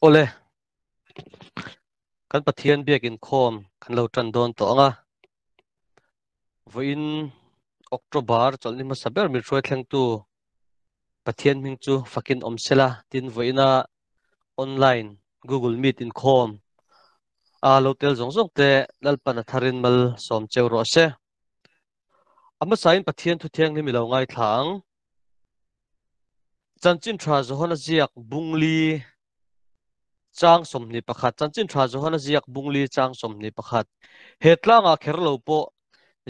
Awle, kan Pathian biak inkhawm kan lo tan dawn tawh ang a. Vawiin October chawlhni hmasa ber min hruai thlengtu Pathian hming chu fakin awm sela tin vawiina online Google Meet inkhawm a lo tel zawng zawng te Lalpan a tharin mal sawm cheu rawh se. A hmasain Pathian thu thianghlim i lo ngaithla ang. Chanchin tha Johana ziak bungli chang 21 Chanchin tha Johana ziak bungli chang 21 He tlangah kher lo pawh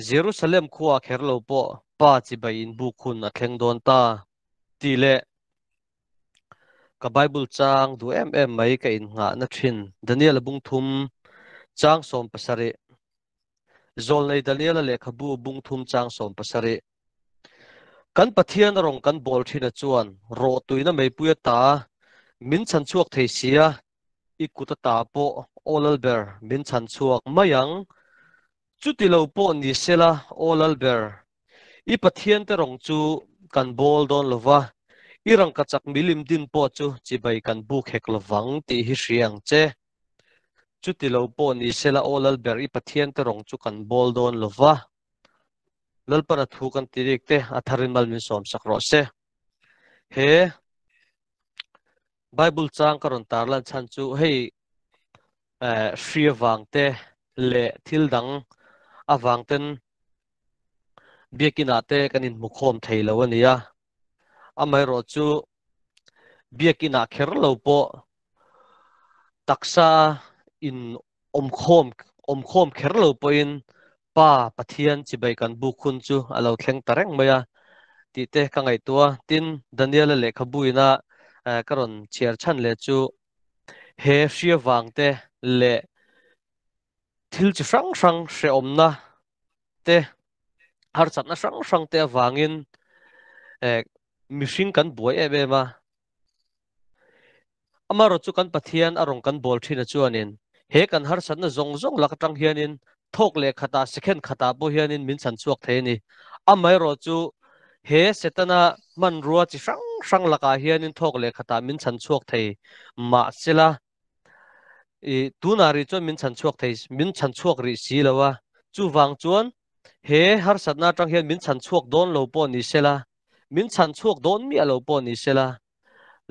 Jerusalem khuaah kher lo pawh Pa chibai inbuk hun a thleng dawn ta tih leh ka Bible chang duh em em mai ka innghahna thin Daniel-a bung thum chang 17 Zawlnei Daniel-a lehkhabu bung thum chang 17 Kan Pathian a rawng kan bawl thin a chuan rawh tuina meipui ata min chhan chhuak thei sia, i kut ata pawh Aw Lalber min chhan chhuak mai ang. Chuti lo pawh ni sela Aw Lalber, i Pathian te rawng chu kan bawl dawn lo va, i rangkachak milim din pawh chu chibai kan buk hek lo vang tih hi hria ang che. Chuti lo pawh ni sela Aw Lalber, i Pathian te rawng chu kan bawl dawn lo va. Lalpan a thu kan ti rik te a tharin mal min sawm sak rawh se. He Bible chang ka rawn tar lan chhan chu hei eh, hri avang te leh thil dang avang ten biakin ah te kan inhmukhawm thei lo a ni a. Amaherawh chu biakin ah kher lo pawh taksa in awmkhawm awmkhawm kher lo pawhin Pa Pathian chibai kan buk hun chu a lo thleng ta reng mai a tih te ka ngaihtuah a. Tin, Daniel-a lehkhabu ina ka rawn chhiar chhan leh chu he hria vang te leh thil chi hrang hrang hrehawmna te, harsatna hrang hrang te avangin mihring kan buai em em a. Amaherawh chu kan Pathian a rawn kan bawl thin a chuanin he kan harsatna zawng zawng lak atang hianin thawk leh khatah second khatah pawh hianin min chhan chhuak thei a ni. Amaherawh chu he Setana hmanrua chi hrang hrang lakah hianin thawk leh khatah min chhan chhuak thei mahsela i tunah rih chuan min chhan chhuak thei min chhan chhuak rih si lo a. Chuvang chuan he harsatna atang hian min chhan chhuak dawn lo pawh ni sela Min chhan chhuak dawn miah lo pawh ni sela,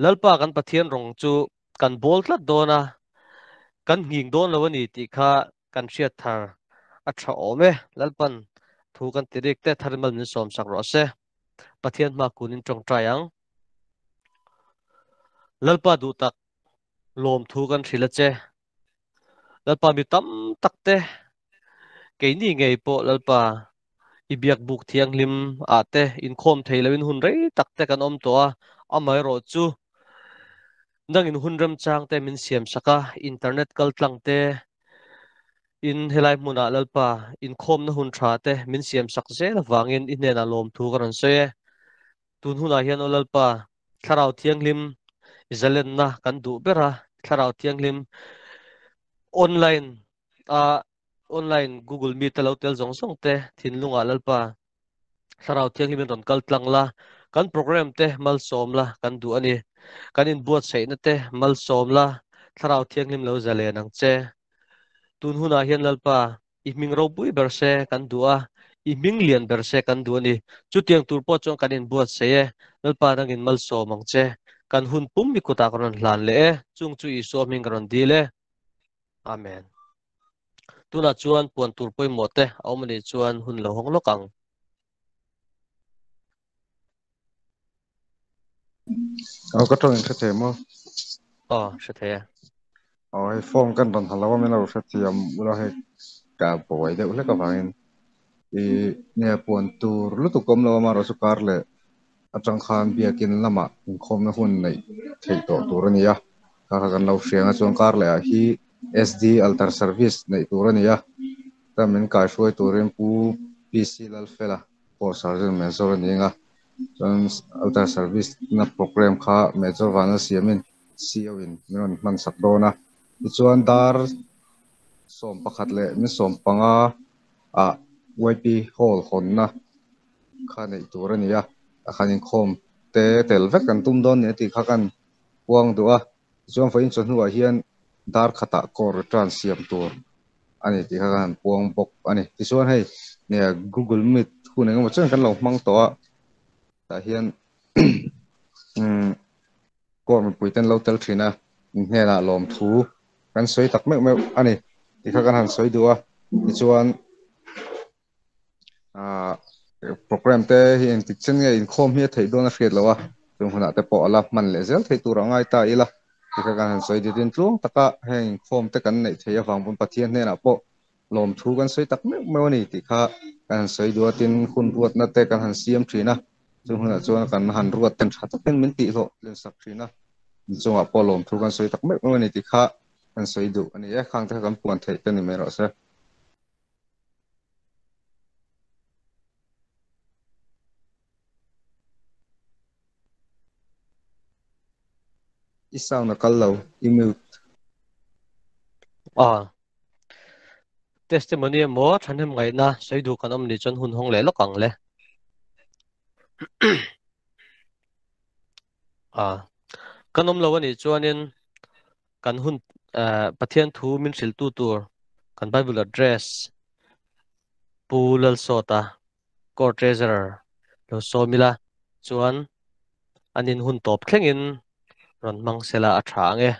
Lalpa kan Pathian rawng chu kan bawl tlat dawn a, kan nghing dawn lo a ni tih kha kan hriat thar a tha awm e. Lalpan thu kan ti rik te thar mal min sawm sak rawh se. Pathian hma kunin tawngtai ang. Lalpa duh tak lawm thu kan hrilh a che. Lalpa mi tam tak te keini ngei pawh Lalpa i biak buk thianghlim ah te inkhawm thei loin hun rei tak te kan awm tawh a, amaherawh chu nangin hun remchang te min siam sak a, internet kal tlang te in helai hmunah Lalpa inkhawmna hun tha te min siam sak zel avangin i hnenah lawmthu ka rawn sawi e. Tun hunah hian aw Lalpa Thlarau Thianghlim zalenna kan duh ber a, Thlarau Thianghlim online a online Google Meet a lo tel zawng zawng te thinlungah Lalpa Thlarau Thianghlim in rawn kal tlang la, kan program te malsawm la kan duh a ni. Kan inbuatsaihna te malsawm la, Thlarau Thianghlim lo zalen ang che. Tun hunah hian Lalpa i hming ropui ber se kan duh a, i hming lian ber se kan duh a ni. Chutiang tur pawh chuan kan inbuatsaih e, Lalpa nangin malsawm ang che. Kan hun pum i kutah ka rawn hlan leh e, chung chu Isua hming ka rawn dil e. Amen. Tunah chuan puan tur pawimawh te a awm anih chuan hun lo hawng lawk ang. Aw ka tawng in hre thei maw? Aw hre thei e. Aw hei form kan rawn ha lo a min lo hre thiam ula hei ka buai deuh hlek avangin i nge puan tur lutuk awm lo a amaherawhchu kar leh atang khan biakin lamah inkhawmna hun neih theih tawh tur a ni a, kha kha kan lo hria ang a chuan kar leh ah hi SD altar service neih tur a ni a, ta min kaihruai turin Pu PC Lalfela pawh sergeant major a ni ang a, chuan altar service na program kha major vana siamin CO in min rawn hman sak dawn a, tichuan dar 11 leh ni 15 ah YP hall hawnna kha neih tur a ni a, a khan inkhawm te tel vek kan tum dawn ni a tih kha kan puang duh a. Tichuan vawiin chawhnuah hian dar khatah core return siam tur a ni tih kha kan han puang bawk a ni. Tichuan hei Google Meet hun engemaw chuan kan lo hmang tawh a, tah hian core mipui ten lo tel thin a, in hnenah lawmthu kan sawi tak meuh meuh a ni tih kha kan han sawi duh a. Tichuan ah program te hi engtik chen nge inkhawm hi a theih dawn a hriat loh a, chung hunah te pawh a la hman leh zel theih tur a ngai ta ila ti kha kan han sawi dit in tluang taka heng inkhawm te kan neih theih avang pawn Pathian hnenah pawh lawmthu kan sawi tak meuh meuh a ni tih kha kan han sawi duh a, tin hun ruatna te kan han siam thin a, chung hunah chuan kan han ruat ten tha takin min tihhlawh tlin sak thin a, inchungah pawh lawmthu kan sawi tak meuh meuh a ni tih kha kan sawi duh a ni e, khang te kha kan puan theih te ni mai rawh se. I sound a kal lo, i mute. Ah. Testimony emaw thahnem ngaihna sawi duh kan awm nih chuan hun hawng leh lawk ang le. Ah. Kan awm lo anih chuanin kan hun Pathian thu min hrilhtu tur kan Bible address Pu Lalsawta Court Treasurer lo sawm ila chuan an in hun tawp thlengin rawn hmang sela a tha ang e.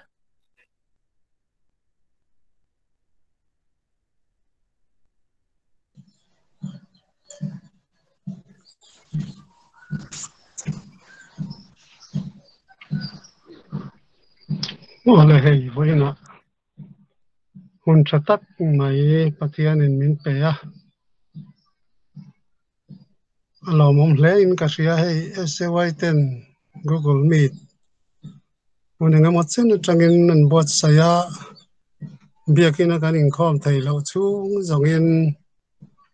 Awle hei vawiinah hun tha tak mai Pathianin min pe a, a lawmawm hle in ka hria hei SAY ten Google Meet Hun engemaw chen atangin an buatsaih a, biakina kan inkhawm theih loh chhung zawngin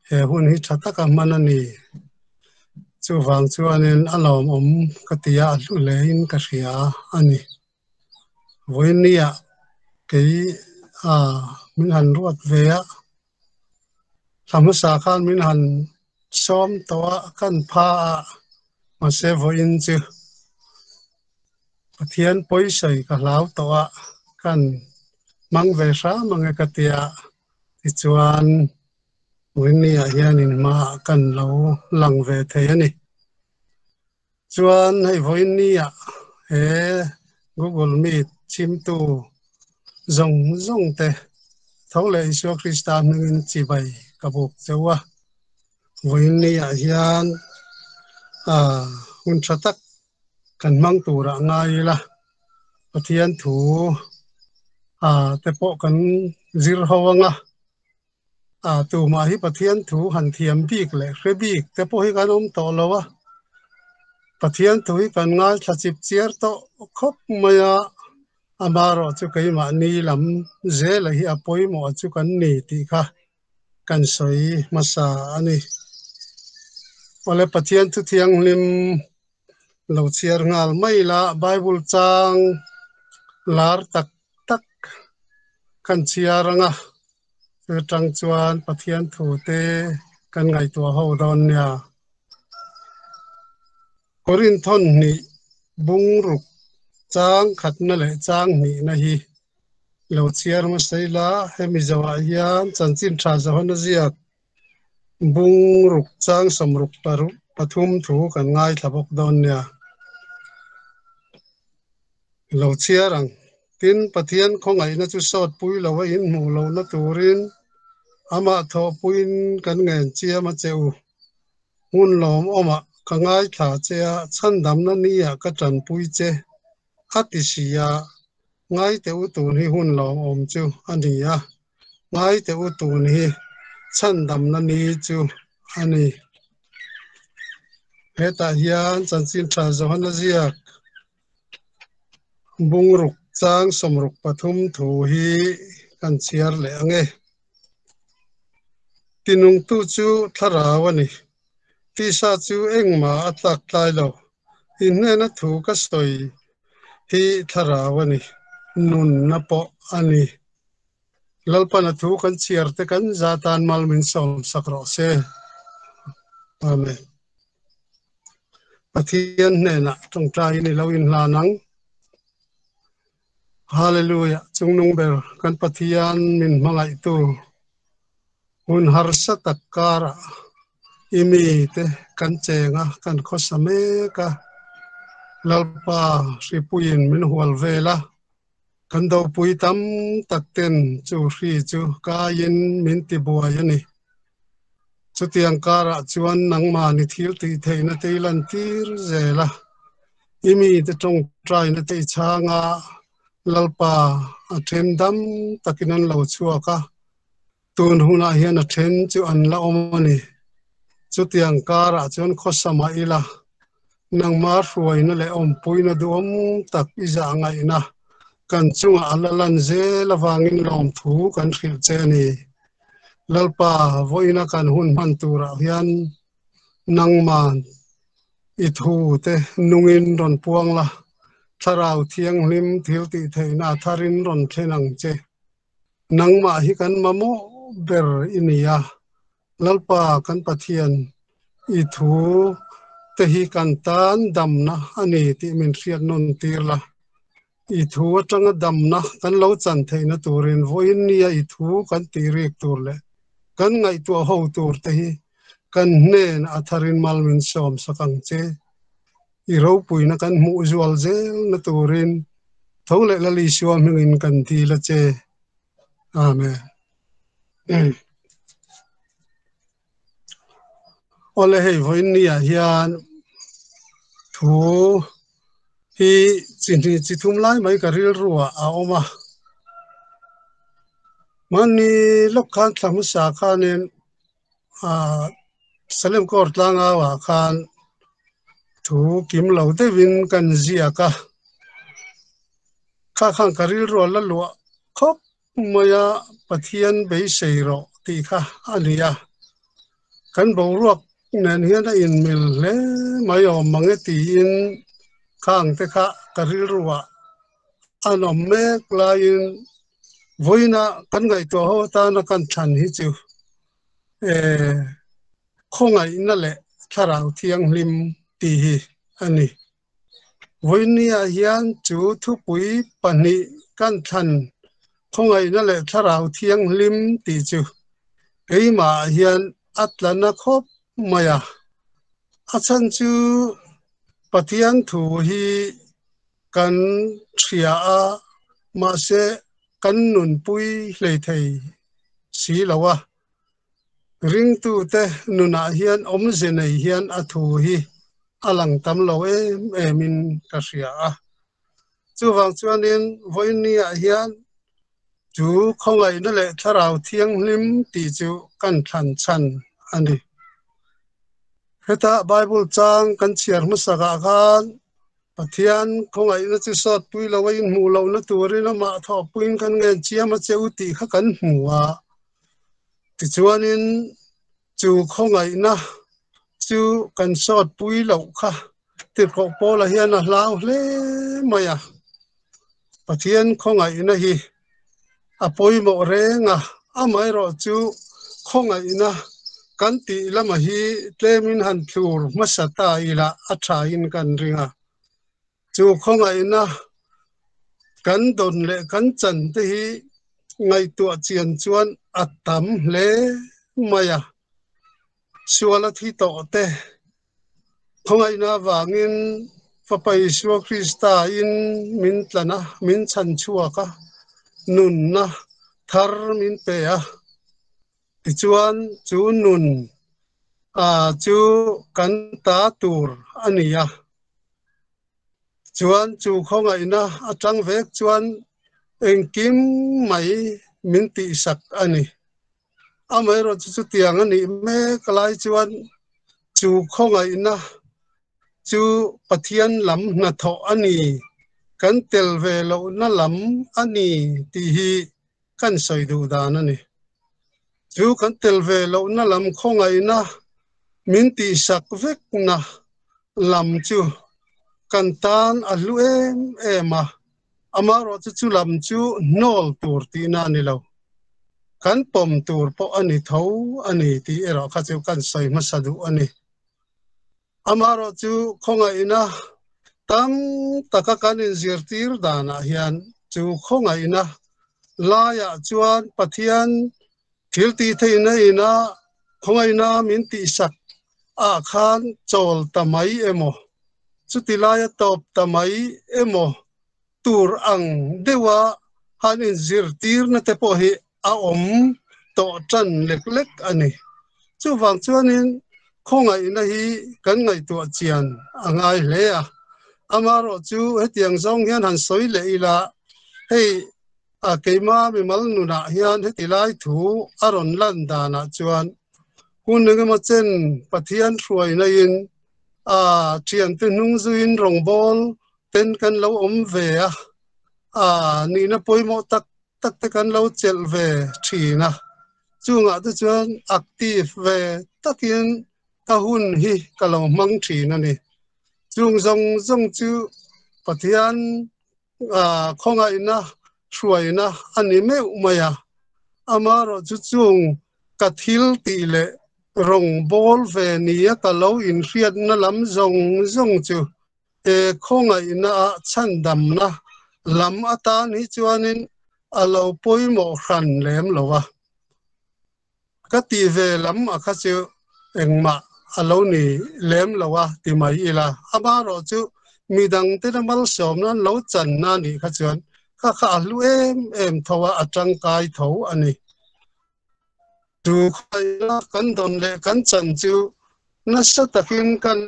he hun hi tha taka hman a ni. Chuvang chuanin a lawmawm ka ti a, a hlu hlein ka hria a ni. Vawinia kei a min han ruat ve a, thla hmasa khan min han sawm tawh a, kan pha a, mahse vawiin chu Pathian pawisawi ka hlau tawh a, kan hmang ve hram ang e ka tia, tichuan vawiinniah hianin hmaah kan lo lang ve thei a ni. Chuan hei vawiinniah he Google Meet chhimtu zawng zawng te tho leh Isua Krista hmingin chibai ka buk cheu a. Vawiinniah hian hun tha tak kan hmang turah ngai ila Pathian thu te pawh kan zir ho ang a. A tumah hi Pathian thu han thiam bik leh hre bik te pawh hi kan awm tawh lo a, Pathian thu hi kan ngaithla chip chiar tawh khawp mai a, amaherawhchu keimahni lam zela hi a pawimawh chu kan ni tih kha kan sawi hmasa a ni. Awle Pathian thu thianghlim lo chhiar nghal mai la, Bible chang lar tak tak kan chhiar ang a, chu atang chuan Pathian thu te kan ngaihtuah ho dawn nia. Korinthon hnih bungruk chang khatna leh chang hnihna hi lo chhiar hmasa ila, hemi zawhah hian chanchin tha Johana ziak Bungruk chang sawmruk paruk pathum thu kan ngaithla bawk dawn nia. Lo chhiar ang. Tin, Pathian khawngaihna chu sawt pui lo a inhmuh lohna turin amah thawhpuiin kan ngen chiam a che u. Hmun lawmawmah ka ngaithla che a, chhandamna niah ka tanpui che a ti si a, ngaite u tun hi hun lawmawm chu a ni a. Ngaite u tun hi chhandamna ni chu a ni. Hetah hian chanchin tha Johana ziak bungruk chang sawmruk pathum thu hi kan chhiar leh ang e. Tinungtu chu thlarau a ni. Tisa chu engmah a tlak tlai lo. Inhnena thu ka sawi hi thlarau a ni, nunna pawh a ni. Lalpan a thu kan chhiar te kan za tan mal min sawm sak rawh se. Amen. Pathian hnenah tawngtaiin i lo inhlan ang. Hallelujah Chungnung ber kan Pathian min hmangaihtu hun harsa tak karah i mite kan cheng a, kan khawsa mek a, Lalpa hripuiin min hual vel a, kan dopui tam tak ten chu hri chu kaiin min tibuai a ni. Chutiang karah chuan nangmahni thil tih theihna te i lantir zel a, i mite tawngtaina te i chhang a, Lalpa a then dam takin an lo chhuak a, tun hunah hian a then chu an la awm a ni. Chutiang karah chuan khawsa mah ila, nangmah hruaina leh awmpuina duhawm tak i zah ngaihna kan chungah a la lan zel avangin lawmthu kan hrilh che a ni. Lalpa, vawiina kan hun hman turah hian nangman i thu te nungin rawn puang la, Thlarau Thianghlim thil tih theihna tharin rawn thlen ang che. Nangmah hi kan mamawh ber i ni a, Lalpa kan Pathian, i thu te hi kan tan damna a ni tih min hriat nawn tir la. I thu atanga damna kan lo chan theihna turin vawiin nia i thu kan tih rik tur leh kan ngaihtuah ho tur te hi kan hnen a tharin mal min sawm sak ang che. I ropuina kan hmuh zual zelna turin tho leh Lal Isua hmingin kan dil a che. Amen. Awle hei vawiin ni ah hian thu hi chi hnih chi thum lai mai ka rilru ah a awm a mahni lawk khan thla hmasa khanin ah Salem Court tlangau ah khan thu kim lo deuhin kan ziak a kha khan ka rilru a la luah khawp Maia Pathian beisei rawh tih kha a ni a, kan boruak nen hian a inmil hle mai awm mang e tiin khang te kha ka rilruah an awm mek laiin vawiina kan ngaihtuah ho atana kan thlan hi chu khawngaihna leh thlarau thianghlim tih hi a ni. Vawinia hian chu thupui pahnih kan thlan khawngaihna leh thlarau thianghlim tih chu keimah hian a tla na khawp mai a. A chhan chu Pathian thu hi kan hria a, mahse kan nunpui hleithei si lo a. Ringtute nunah hian awmze nei hian a thu hi a lang tam lo em emin ka hria a. Chuvang chuanin vawiinniah hian chu khawngaihna leh thlarau thianghlim tih chu kan thlan chhan a ni. Heta Bible chang kan chhiar hmasakah khan Pathian khawngaihna chu sawtpui lo a inhmuh lohna turin amah thawhpuiin kan ngen chiam a che u tih kha kan hmu a. Tichuanin chu khawngaihna chu kan sawtpui loh kha Tirhkoh Paula hian a hlau hle mai a. Pathian khawngaihna hi a pawimawh reng a, amaherawhchu khawngaihna kan tih lama hi tlemin han thlur hmasa ta ila a thain kan ring a. Chu khawngaihna kan dawn leh kan chan te hi ngaihtuah chian chuan a tam hle mai a, sual a thi tawh te Khawngaihna avangin Fapa Isua Krista in min tlan a, min chhan chhuak a, nunna thar min pe a. Tichuan chu nun chu kan ta tur a ni a. Chuan chu khawngaihna atang vek chuan engkim mai min tihsak a ni. Amaherawhchu chutiang a nih mek lai chuan chu khawngaihna chu Pathian lam hnathawh a ni, kan tel ve lohna lam a ni tih hi kan sawi duh dan a ni. Chu kan tel ve lohna lam khawngaihna min tihsak vekna lam chu kan tan a hlu em em a. Amaherawhchu chu lam chu hnawl tur tihna a ni lo. Kan pawm tur pawh a ni tho a ni tih erawh kha chu kan sawi hmasa duh a ni. Amaherawhchu khawngaihna tam taka kan inzirtir danah hian Chu khawngaihna laiah chuan Pathian thil tih theihna ina khawngaihna min tihsak ah khan chawl ta mai emaw, chuti laia tawp ta mai emaw tur ang deuha han inzirtirna te pawh hi a awm tawh tan lek lek a ni. Chuvang chuanin khawngaihna hi kan ngaihtuah chian a ngai hle a. Amaherawhchu hetiang zawng hian han sawi leh ila, hei a keima mimal nunah hian heti lai thu a rawn lan danah chuan hun engemaw chen Pathian hruaina in a thiante hnung zuiin rawngbâwl ten kan lo awm ve a, a nihna pawimawh tak tak te kan lo chelh ve thin a, chungah te chuan active ve takin ka hun hi ka lo hmang thin a ni. Chung zawng zawng chu Pathian khawngaihna hruaina a ni meuh mai a, amaherawhchu chung ka thil tih leh rawngbâwl ve nia ka lo inhriatna lam zawng zawng chu He khawngaihna ah chhandamna lam atan hi chuanin a lo pawimawh hran lem lo a. Ka tih ve lam a kha chu engmah a lo ni lem lo a ti mai ila, amaherawhchu midangtena malsawmna an lo channa a nih kha chuan kha kha a hlu em em tho a, a tangkai tho a ni. Chu khawngaihna kan dawn leh kan chan chu nasa takin kan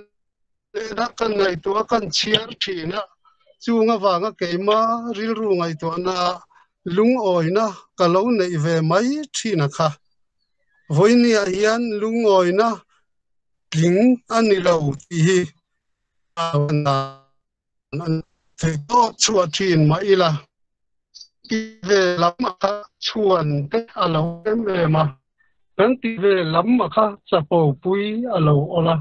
lehna kan ngaihtuah a, kan chhiar thin a, chung avanga keima rilru ngaihtuahna ah lungawina ka lo neih ve mai thin a kha. Vawinia hian lungawina tling a ni lo tih hi thei tawk chhuah thin mah ila ti ve lam a kha chhuan te a lo em em a, kan ti ve lam a kha chapo pui a lo awl a.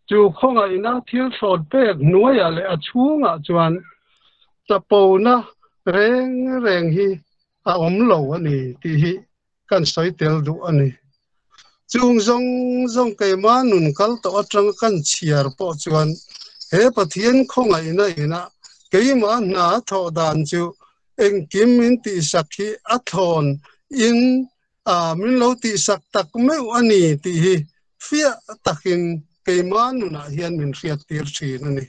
Chu khawngaihna thil thlawt pek hnuaiah leh a chhungah chuan chapona reng reng hi a awm lo a ni tih hi kan sawi tel duh a ni. Chung zawng zawng keimah nun kal tawh atanga kan chhiar pawh chuan he Pathian khawngaihna ina keimah hna a thawh dan chu engkim min tihsak hi a thlawn in a min lo tihsak tak meuh a ni tih hi fiah takin keimah nunah hian min hriattir thin a ni.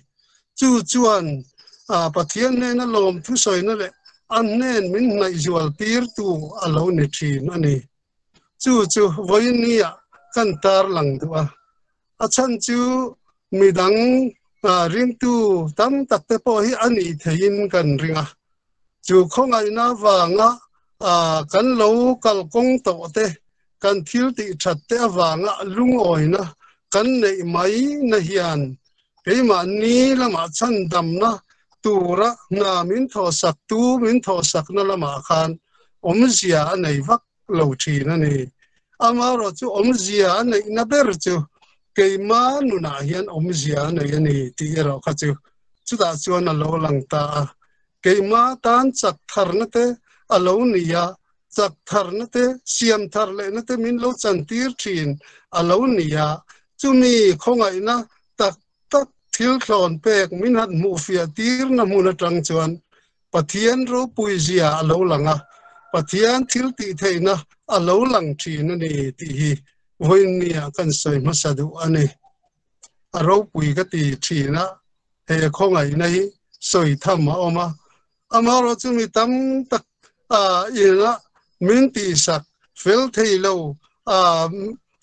Chu chuan Pathian hnena lawm thusawina leh a hnen min hnaihzual tirtu a lo ni thin a ni. Chu chu vawinia kan tarlang duh a. A chhan chu midang ringtu tam tak te pawh hi a nih theihin kan ring a. Chu khawngaihna avanga kan lo kalkawng tawh te, kan thil tih that te avanga lungawina kan neih mai na hian keimahni lamah chhandamna tura hna min thawhsak tu min thawhsakna lamah khan awmzia a nei vak lo thin a ni. Amaherawh chu awmzia a neihna ber chu keima nunah hian awmzia a nei a ni tih erawh kha chu chutah chuan a lo lang ta a. Keima tan chak tharna te a lo ni a, chak tharna te, siam thar lehna te min lo chantir thin a lo ni a. Chumi khawngaihna tak tak thil thlawn pek min han hmuhfiah tirna hmun atang chuan Pathian ropui zia a lo lang a, Pathian thil tih theihna a lo lang thin a ni tih hi vawiinnia kan sawi hmasa duh a ni. A ropui ka ti thin a, he khawngaihna hi sawi tham a awm a. Amaherawh chu mi tam tak ina min tihsak fel thei lo,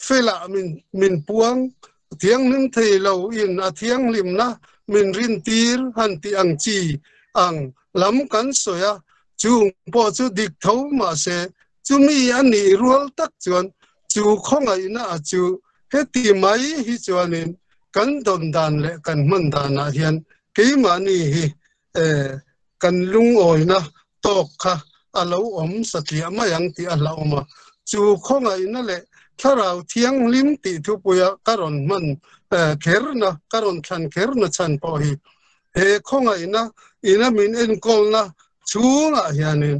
felah min puang thianghlim thei lo in a thianghlimna min rintir han tih ang chi ang lam kan sawi a, chung pawh chu dik tho mahse chumi a nih rual tak chuan chu khawngaihna a chu heti mai hi chuanin kan dawn dan leh kan hman danah hian keimahni hi kan lungawina tawk kha a lo awm satliah mai ang tih a hlauhawm a. Chu khawngaihna leh thlarau thianghlim tih thupuia ka rawn hman kherna, ka rawn thlan kherna chhan pawh hi he khawngaihna ina min enkawlna chhungah hianin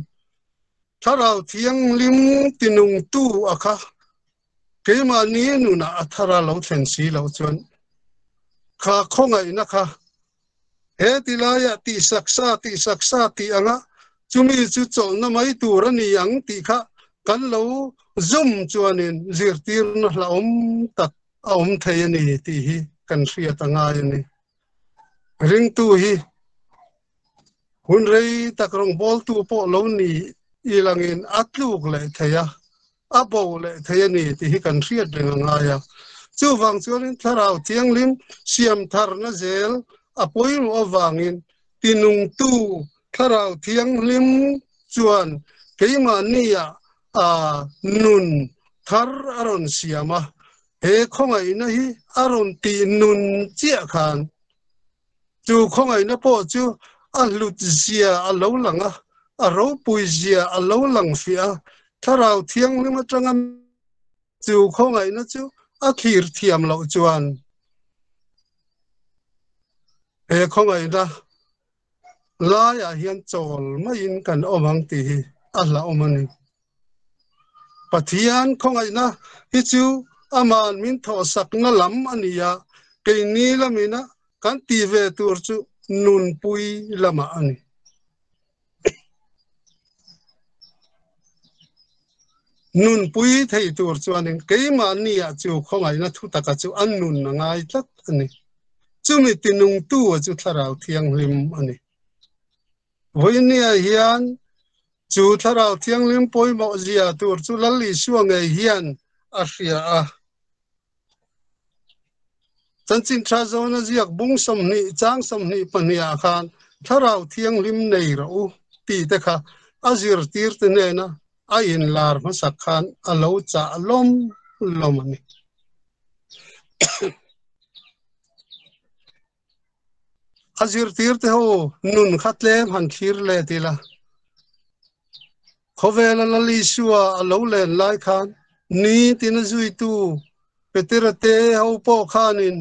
thlarau thianghlim tinungtu a kha keimahni nunah a thar a lo thlen si loh chuan kha khawngaihna kha He ti laiah tihsak sa, tihsak sa tih anga Chumi chu chawlhna mai tur a ni ang tih kha kan lo zum chuanin zirtirna hlauhawm tak a awm thei a ni tih hi kan hriat a ngai a ni. Ringtu hi hun rei tak rawngbawltu pawh lo ni ilangin a tluk leh thei a, a bo leh thei a ni tih hi kan hriat reng a ngai a. Chuvang chuanin Thlarau Thianghlim siam tharna zel a pawimawh avangin tinungtu Thlarau Thianghlim chuan keimahnia a nun thar a rawn siam a, he khawngaihna hi a rawn tih nun chiah khan Chu khawngaihna pawh chu a hlut zia a lo lang a, a ropui zia a lo lang fiah a, Thlarau Thianghlim atanga chu khawngaihna chu a thlir thiam loh chuan he khawngaihna laiah hian chawl maiin kan awm ang tih hi a hlauhawm a ni. Pathian khawngaihna hi chu aman min thawhsakna lam a ni a, keini lamina kan tih ve tur chu nunpui lamah a ni. Nunpui thei tur chuanin keimahniah chu khawngaihna thutaka chu a nun a ngai tlat a ni. Chumi tinungtu chu Thlarau Thianghlim a ni. Vawinia hian chu Thlarau Thianghlim pawimawh zia tur chu Lal Isua ngei hian a hria a. Chanchin Tha Zawna ziak bung 20 chang 22 ah khan Thlarau Thianghlim nei rawh u tih te kha a zirtirte hnena a inlar hmasak khan a lo chah lawm lawm a ni. A zirtirte ho nun kha tlem han thlir let ila. Khawvela Lal Isua a lo len lai khan nitin a zuitu Petera te ho pawh khanin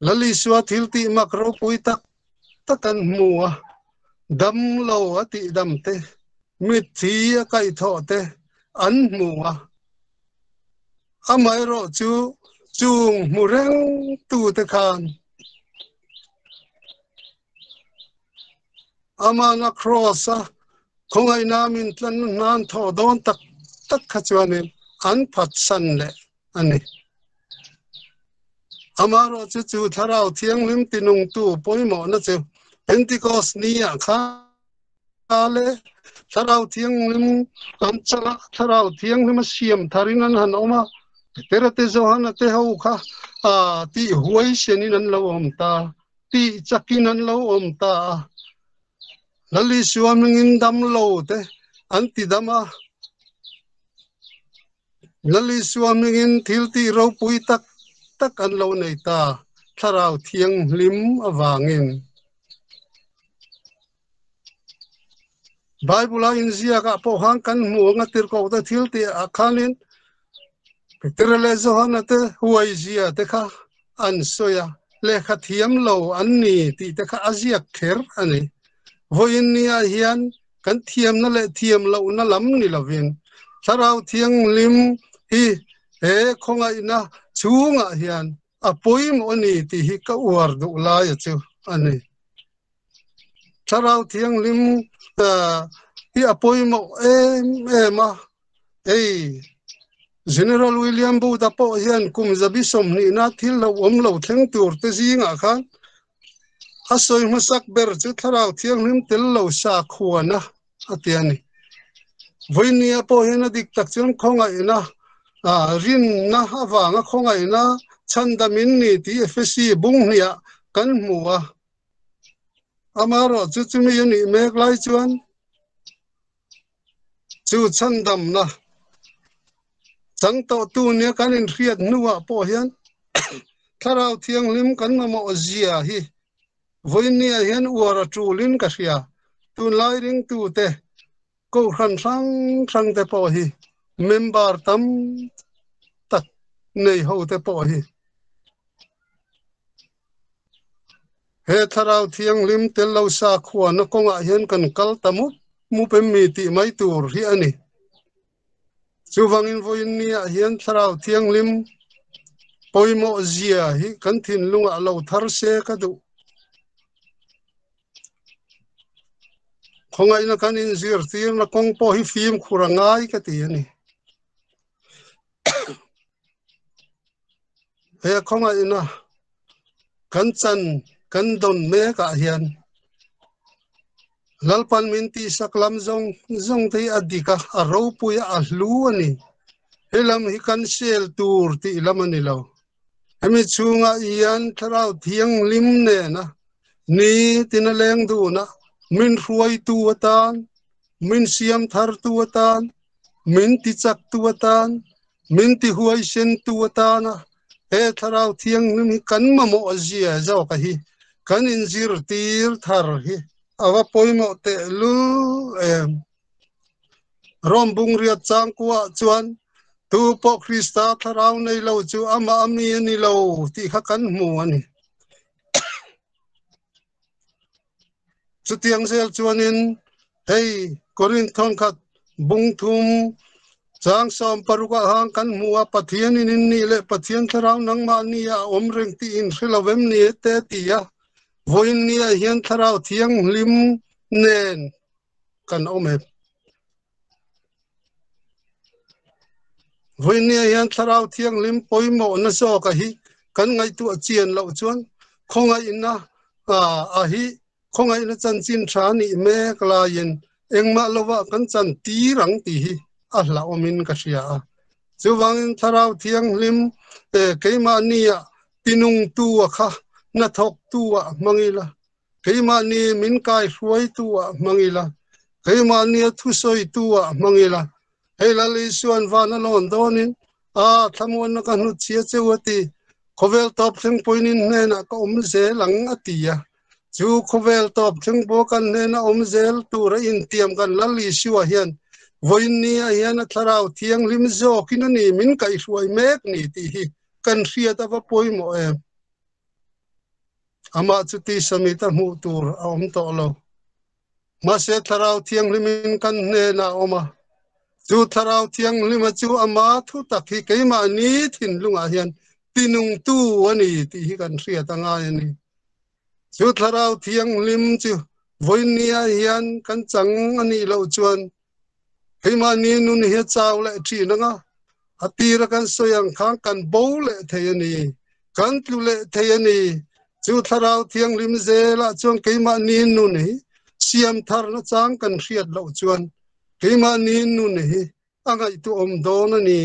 Lal Isua thil tih mak ropui tak tak an hmu a, dam lo a tih dam te, mitthi a kaihthawh te an hmu a. Amaherawh chu chung hmu reng tute khan amana cross a khawngaihna min tlanna hnan thawh dawn tak tak kha chuanin an phatsan leh a ni. Amaherawh chu chu Thlarau Thianghlim tinungtu pawimawhna chu Pentecost ni ah khan le Thlarau Thianghlim an chal a, Thlarau Thianghlim a siam tharin an han awm a, Petera te Johana te ho kha tih huaisen in an lo awm ta, tih chakin an lo awm ta a. Lal Isua hmingin dam lo te an ti dam a. Lal Isua hmingin thil tih ropui tak tak an lo nei ta, Thlarau Thianghlim avangin. Bible a inziakah pawh khan kan hmu anga tirhkohte thil tih ah khanin Petera leh Johana te huai zia te kha an sawi a, lehkha thiam lo an ni tih te kha a ziak kher a ni. Vawiin nia hian kan thiamna leh thiam lohna lam ni lovin Thlarau Thianghlim hi he khawngaihna chhungah hian a pawimawh a ni tih hi ka uar duh laia chu a ni. Thlarau Thianghlim hi a pawimawh em em a, hei General William Booth-a pawh hian kum zabi 20na thil lo awm lo thleng tur te zingah khan a sawi hmasak ber chu Thlarau Thianghlim tel lo sa khuana a ti a ni. Vawinia pawh hian a dik tak chuan khawngaihna, rinna avanga khawngaihna chhandamin ni tih Efesi bung hniah kan hmu a. Amaherawh chu chumi a nih mek lai chuan chu chhandamna chang tawhtu nia kan inhriat hnuah pawh hian Thlarau Thianghlim kan mamawh zia hi vawinia hian uar a tulin ka hria. Tunlai ringtute Kohhran hrang hrang te pawh hi member tam tak nei ho te pawh hi he Thlarau Thianghlim tel lo sa khuana kawngah hian kan kal ta mup mup em mi tih mai tur hi a ni. Chuvangin vawiin niah hian Thlarau Thianghlim pawimawh zia hi kan thinlungah lo thar se ka duh. Khawngaihna kan inzirtirna kawng pawh hi fimkhur a ngai ka ti a ni. He khawngaihna kan chan kan dawn mekah hian Lalpan min tihsak lam zawng zawng te hi a dik a, a ropui a, a hlu a ni. He lam hi kan sel tur tih lam a ni lo. Hemi chhungah hian Thlarau Thianghlim nena nitin a leng dun a, min hruaitu atan, min siam thartu atan, min tichaktu atan, min tihuaisentu atana he Thlarau Thianghlim hi kan mamawh zia zawk a hi kan inzirtir thar hi a va pawimawh tehlul em. Rom bungriat changkuah chuan tu pawh Krista Thlarau nei lo chu amah a mi a ni lo tih kha kan hmu a ni. Chutiang zel chuanin hei Korinth thawnkhat bung thum chang 16 ah hang kan hmu a, Pathianin in nih leh Pathian Thlarau nangmah ni ah a awm reng tih in hre lo em ni te ti a, vawiin ni ah hian Thlarau Thianghlim nen kan awm em? Vawiin ni ah hian Thlarau Thianghlim pawimawhna zawk a hi kan ngaihtuah chian loh chuan khawngaihna a hi khawngaihna chanchin tha nih mek laiin engmah lovah kan chan tir ang tih hi a hlauhawmin ka hria a. Chuvangin Thlarau Thianghlim keimahni ah tinungtu a kha hnathawktu ah hmang ila, keimahni min kaihruaitu ah hmang ila, keimahni a thusawitu ah hmang ila. Hei Lal Isuan van a lawn dawnin, A, thlamuanna ka hnut chhia cheu a ti, khawvel tawp thleng pawinin hnenah ka awm zel ang a ti a. Chu khawvel tawp thleng pawh kan hnena awm zel tur a intiam kan Lal Isua hian vawiin ni ah hian a Thlarau Thianghlim zawkin a ni min kaihhruai mek ni tih hi kan hriat a va pawimawh em. Amah chu tisa mit a hmuh tur a awm tawh lo. Mahse Thlarau Thianghlimin kan hnenah a awm a, chu Thlarau Thianghlima chu ama thu tak hi keimahni thinlungah hian tinungtu a ni tih hi kan hriat a ngai a ni. Chu Thlarau Thianghlim chu vawinia hian kan chang a nih loh chuan keimahni nun hi a chau leh thin ang a, a tira kan sawi ang khan kan bo leh thei a ni, kan tlu leh thei a ni. Chu Thlarau Thianghlim zelah chuan keimahni nun hi siam tharna chang kan hriat loh chuan keimahni nun hi a ngaihtuahawm dawn a ni.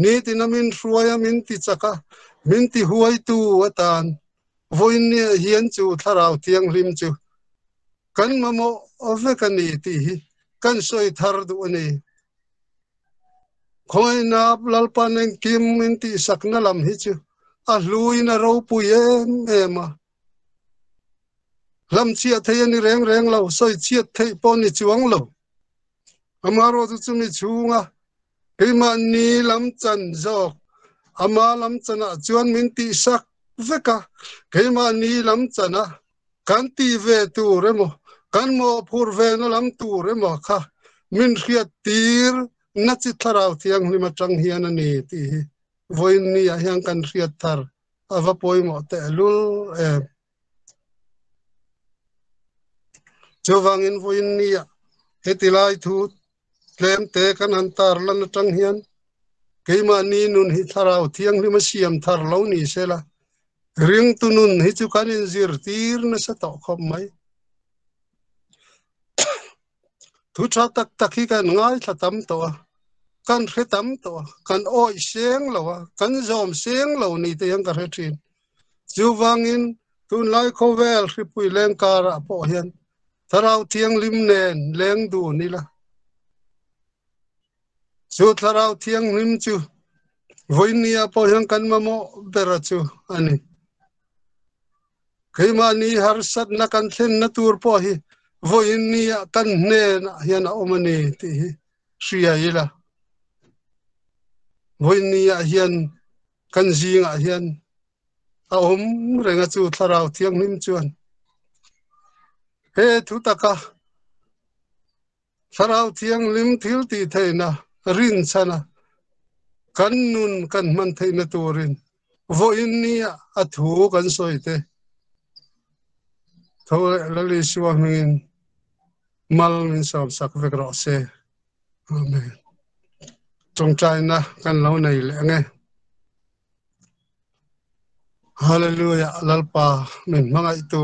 Nitin a min hruai a, min ti chak a, min ti huaitu atan vawiinniah hian chu Thlarau Thianghlim chu kan mamawh vek a ni tih hi kan sawi thar duh a ni. Khawngaihna Lalpan engkim min tihsakna lam hi chu a hluin a ropui em em a. Hlamchhiah thei a ni reng reng lo, sawichhiat theih pawh ni chuang lo. Amaherawhchu chu chumi chhunga keimahni lam chan zawk, ama lam chanah chuan min tihsak vek a, keimahni lam chana kan tih ve tur emaw, kan mawhphurh vena lam tur emaw kha min hriat tir na chi Thlarau Thianghlim atang hian a ni tih hi vawiin ah hian kan hriat thar a va pawimawh tehlul em. Chuvangin vawiin nia heti lai thu tlem te kan han tar lan atang hian keimahni nun hi Thlarau Thianghlim a siam thar lo ni sela, ringtu nun hi chu kan inzirtir nasa tawh khawp mai. Thu tha tak tak hi kan ngaithla tam tawh a, kan hre tam tawh a, kan awih seng lo a, kan zawm seng lo ni te hian ka hre thin. Chuvangin tunlai khawvel hripui leng karah pawh hian Thlarau Thianghlim nen leng dun ila. Chu Thlarau Thianghlim chu vawinia pawh hian kan mamawh bera chu a ni. Keimahni harsatna kan thlenna tur pawh hi vawiin nia kan hnenah hian a awm a ni tih hi hria ila. Vawiin niah hian kan zingah hian a awm reng a chu Thlarau Thianghlim chuan he thu taka Thlarau Thianghlim thil tih theihna rinchhana kan nun kan hman theihna turin vawiin nia a thu kan sawi te. Tho leh Lal Isua hmingin. Mal min sawm sak vek rawh se. Amen. Tawngtaina kan lo nei leh ange. Hallelujah Lalpa min hmangaihtu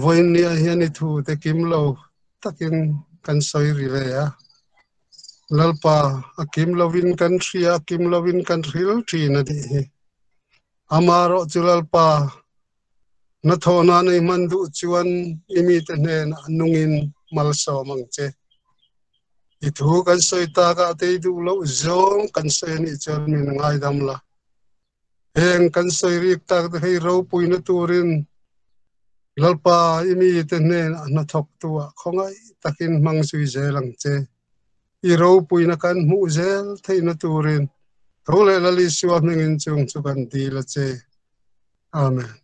vawiin nia hian i thu te kim lo takin kan sawi ri ve a. Lalpa a kim lovin kan hria a kim lovin kan hril thin a nih hi. Amarawh chu Lalpa Na thawhna nei hman duh chuan i mite hnenah nungin malsawm ang che. I thu kan sawi takah te i duh loh zawng kan sawi anih chuan min ngaidam la. Heng kan sawi rik tak te hei ropuina turin Lalpa i mite hnenah hnathawktu ah khawngaih takin hmang zui zel ang che. I ropuina kan hmuh zel theihna turin tho leh Lal Isua hmingin chung chu kan dil a che. Amen.